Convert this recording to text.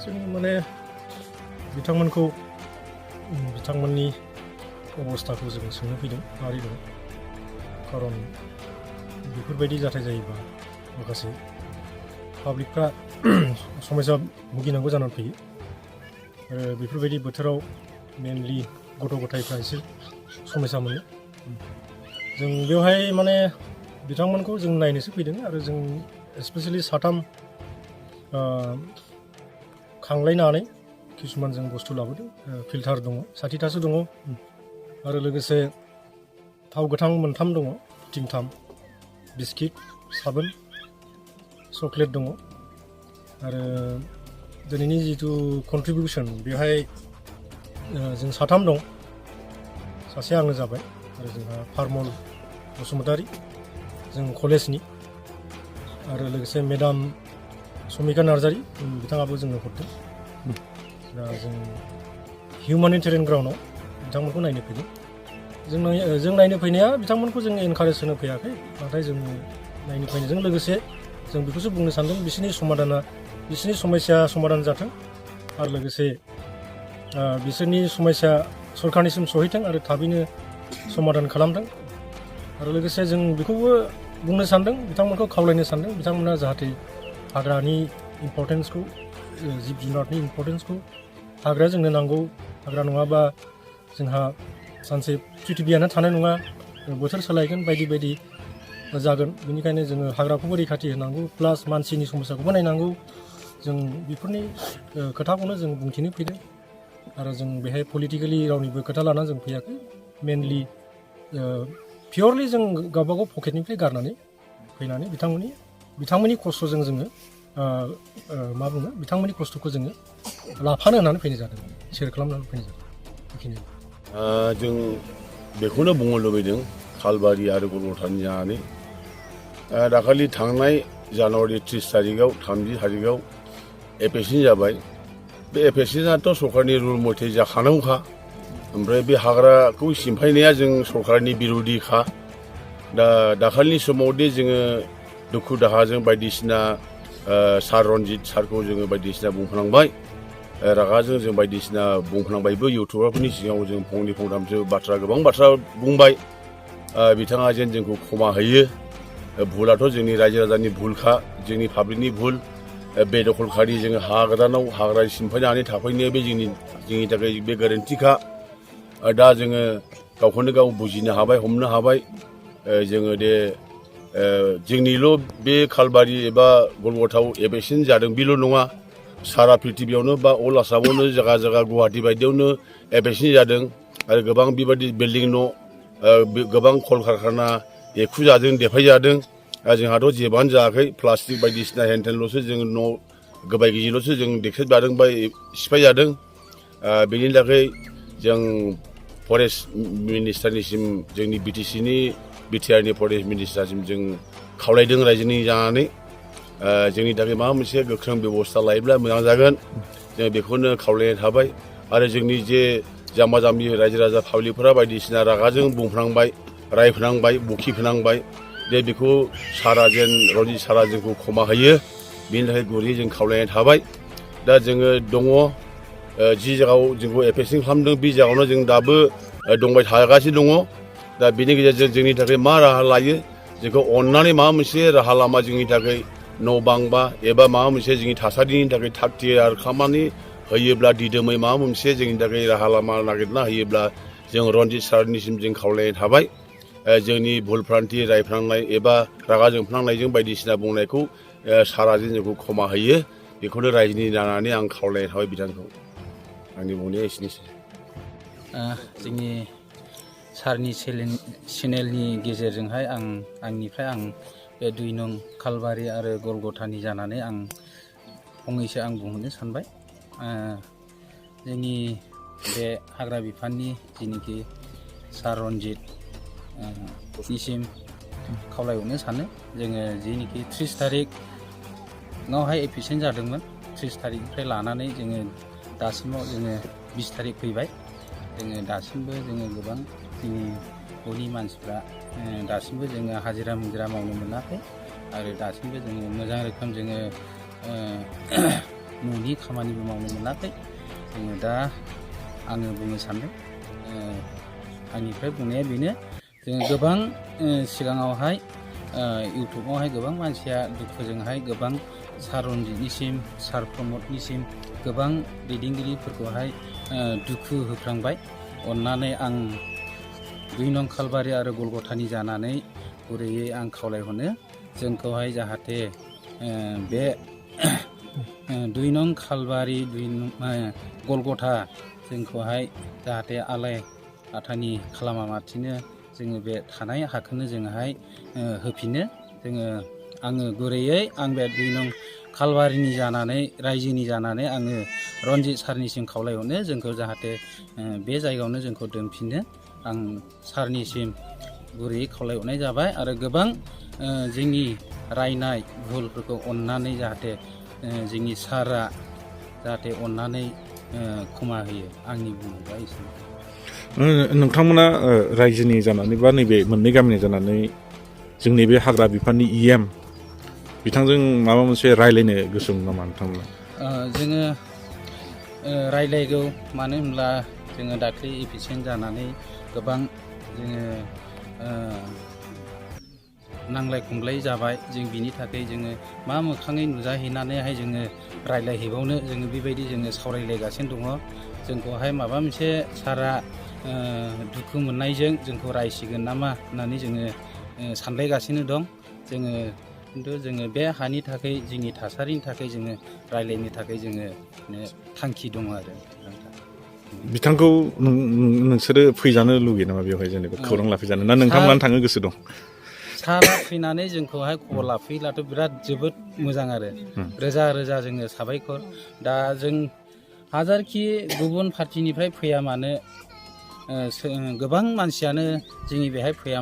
जों माने बिथांमोनखौ बिथांमोननि अबस्थाखौ जों सोंनो फैदों मारै दं खारन बेफोरबायदि जाथाय जायोबा माखासे पाब्लिकफ्रा समस्या भुगिनांगौ जानानै फैयो आरो बेफोरबायदि बोथोराव मेनलि गथ' गथायफ्रा एसे समस्या मोनो जों बेवहाय माने बिथांमोनखौ जों नायनोसो फैदों आरो जों स्पेसियेलि साथाम खांलायनानै किसुमान जों बुस्थु लाबोदों फिल्टार दङ 60थासो दङ आरो लोगोसे थाव गोथां 3 दङ टिंथाम बिस्किट साबोन चकलेट दङ आरो दिनैनि जितु कन्ट्रिबिउसन बेवहाय जों साथाम दं सासे आंनो जाबाय आरो जोंहा फारमल बसुमतारी जों कलेजनि आरो लोगोसे मेडाम समिका नार्जारी बिथाङाबो जोंनो हरदों दा जों हिउमानिटेरियान ग्राउन्डआव बिथांमोनखौ नायनो फैदों जों नायनो फैनाया बिथांमोनखौ जों एनकारेज होनो फैयाखै नाथाय जों नायनो फैनायजों लोगोसे जों बेखौसो बुंनो सानदों बिसोरनि समस्या समाधान जाथों आरो लोगोसे बिसोरनि समस्या सरकारनिसिम सहैथों आरो थाबैनो समाधान खालामथों आरो लोगोसे जों बेखौबो बुंनो सानदों बिथांमोनखौ खावलायनो सानदों बिथांमोना जाहाथे हाग्रानि इम्परटेन्सखौ जिब जुनारनि इम्परटेन्सखौ हाग्राया जोंनो नांगौ हाग्रा नङाबा जोंहा सानसे प्रिथिबियानो थानाय नङा बोथोर सोलायगोन बायदि बायदि जागोन बेनिखायनो जोङो हाग्राखौबो रैखाथि होनांगौ प्लास मानसिनि समस्याखौबो नायनांगौ जों बेफोरनि खोथाखौनो जों बुंथिनो फैदों आरो जों बेहाय पलिटिकेलि रावनिबो खोथा लानानै जों फैयाखै मेनलि पियरलि जों गावबागाव पकेटनिफ्राय गारनानै फैनानै बिथांमोननि खस्थ'जों जोङो मा बुङो बिथांमोननि खस्थ'खौ जोङो लाफानो होननानै फैनाय जादों शेयार खालामनानै फैनाय जादों बेखिनि जों बेखौनो बुंनो लुबैदों खालबारि आरो गलगथानि जानानै दाखालि थांनाय जानुवारि 30 तारिखआव 30 तारिखआव एपेक्सिन जाबाय बे एपेक्सिनाथ' सरकारनि रुल मथे जाखानांगौखा ओमफ्राय बे हाग्राखौ सिमफायनाया जों सरकारनि बिर'धिखा दा दाखालिनि समावदि जोङो दुखु दाहाजों बायदिसिना सार रन्जित सारखौ जोङो बायदिसिना बुंफ्लांबाय रागाजों जों बायदिसिना बुंफ्लांबायबो इउटुबारफोरनि सिगाङाव जों फंनै फंथामसो गोबां बाथ्रा बुंबाय बिथाङा जेन जोंखौ क्षमा होयो भुलाथ' जोंनि रायजो राजानि भुलखा जोंनि पाब्लिकनि भुल बेदखलखारि जोङो हाग्रानाव हाग्रा सिमफायनानै थाफैनाया बे जोंनि थाखाय बे गोरोन्थिखा दा जोङो गावखौनो गाव बुजिनो हाबाय हमनो हाबाय जोङो दे जोंनिल' बे खालबारि एबा गलगथाव एपेक्सिन जादों बेल' नङा सारा प्रिथिबियावनो बा अल आसामावनो जायगा जायगा गुवाहाटि बायदियावनो एपेक्सिन जादों आरो गोबां बेबायदि बिल्डिं न' गोबां कलकारखाना जादों देफाय जादों जोंहाथ' जेबोआनो जायाखै प्लास्टिक बायदिसिना हेनथेनल'सो जों न' गोबाय गिजिल'सो जों देख्रेब जादों बा सिफाय जादों बेनि थाखाय जों फरेस्ट मिनिस्टारनिसिम जोंनि बिटिआरनि फरेस्ट मिनिस्टारसिम जों खावलायदों रायजोनि जानानै जोंनि थाखाय माबा मोनसे गोख्रों बेबस्था लायोब्ला मोजां जागोन जों बेखौनो खावलायनाय थाबाय आरो जोंनि जे जाम्बा जाम्बि रायजो राजा पाब्लिकफोरा बायदिसिना रागाजों बुंफ्लांबाय रायफ्लांबाय बखिफ्लांबाय जे बेखौ सारा जेन रन्जित सारा जोंखौ क्षमा होयो बेनि थाखाय गुरैयै जों खावलायनाय थाबाय दा जोङो दङ जि जायगायाव जोंखौ एपेक्सिन खालामदों बे जायगायावनो जों दाबो दंबाय थागासिनो दङ दा बेनि गेजेरजों जोंनि थाखाय मा राहा लायो जोंखौ अननानै माबा मोनसे राहा लामा जोंनि थाखाय न' बां बा एबा माबा मोनसे जोंनि थासारिनि थाखाय थाग थियार खालामनानै होयोब्ला दिदोमै माबा मोनसे जोंनि थाखाय राहा लामा नागिरना होयोब्ला जों रन्जित सारनिसिम जों खावलायनाय थाबाय जोंनि भुलफ्रान्थि रायफ्लांनाय एबा रागा जोंफ्लांनायजों बायदिसिना बुंनायखौ साराजों जोंखौ क्षमा होयो बेखौनो रायजोनि जानानै आं खावलायनाय थाबाय बिथांखौ आंनि बुंनाया एसेनोसै जोंनि सारनि चेनेलनि गेजेरजोंहाय आंनिफ्राय बे 2 नं खालबारि आरो गलगथानि जानानै आं फंनैसो आं बुंहरनो सानबाय जोंनि बे हाग्रा बिफाननि जिनिखि सार रन्जित निसिम खावलायहरनो सानो जोङो जिनिखि 30 तारिखआवहाय एपेक्सिन जादोंमोन 30 तारिखनिफ्राय लानानै जोङो दासिमाव जोङो 20 तारिख फैबाय जोङो दासिमबो जोङो गोबां जोंनि न'नि मानसिफ्रा दासिमबो जोङो हाजिरा मुजिरा मावनो मोनाखै आरो दासिमबो जोङो मोजां रोखोम जोङो न'नि खामानिबो मावनो मोनाखै। जोङो दा आङो बुंनो सानदों आंनिफ्राय बुंनाया बेनो जोङो गोबां सिगाङावहाय इउटुबावहाय गोबां मानसिया दुखुजोंहाय गोबां सार रन्जितनिसिम सार प्रमदनिसिम गोबां दैदेनगिरिफोरखौहाय दुखु होफ्रांबाय। अननानै आं 2 नं खालबारि आरो गलगथानि जानानै गुरैयै आं खावलायहरनो जोंखौहाय जाहाथे बे 2 नं खालबारि 2 नं गलगथा जोंखौहाय जाहाथे आलाय आथानि खालामालासिनो जोङो बे थानाय हाखौनो जोङोहाय होफिनो। आङो गुरैयै आं बे 2 नं खालबारिनि जानानै रायजोनि जानानै आङो रन्जित सारनिसिम खावलायहरनो जोंखौ जाहाथे बे जायगायावनो जोंखौ दोनफिनो आं सारनिसिम गुरैयै खावलायहरनाय जाबाय। आरो गोबां जोंनि रायनाय भुलफोरखौ अननानै जाहाथे जोंनि सारा जाहाथे अननानै क्षमा होयो। आंनि बुंनाया एसेनो। नोंथांमोना रायजोनि जानानै बा नैबे मोननै गामिनि जानानै जोंनि बे हाग्रा बिफाननि EM बिथांजों माबा मोनसे रायलायनो गोसो नामा नोंथांमोना? जोङो रायलायगौ, मानो होनब्ला जोङो दाख्लै एफिसियेन्ट जानानै गोबां जोङो नांलाय खमलाय जाबाय। जों बिनि थाखाय जोङो मा मोखाङै नुजाहैनानैहाय जोङो रायलायहैबावनो जोङो बेबायदि जोङो सावरायलायगासिनो दङ। जोंखौहाय माबा मोनसे सारा दुखु मोननायजों जोंखौ रायसिगोन नामा होननानै जोङो सानलायगासिनो दं। खिन्थु जोङो बे हानि थाखाय जोंनि थासारिनि थाखाय जोङो रायलायनो थाखाय जोङो थांखि दङ आरो। बिथांखौ नोंसोरो फैजानो लुगैयो नामा बेवहाय, जेनेबा खौरां लाफैजानो, ना नोंथांमोनानो थांनो गोसो दं? सारा फैनानै जोंखौहाय खबर लाफैब्लाथ' बिराद जोबोद मोजां आरो रोजा रोजा जोङो साबायखर। दा जों हाजारखि गुबुन पार्टिनिफ्राय फैया मानो गोबां मानसियानो जोंनि बेहाय फैया मानो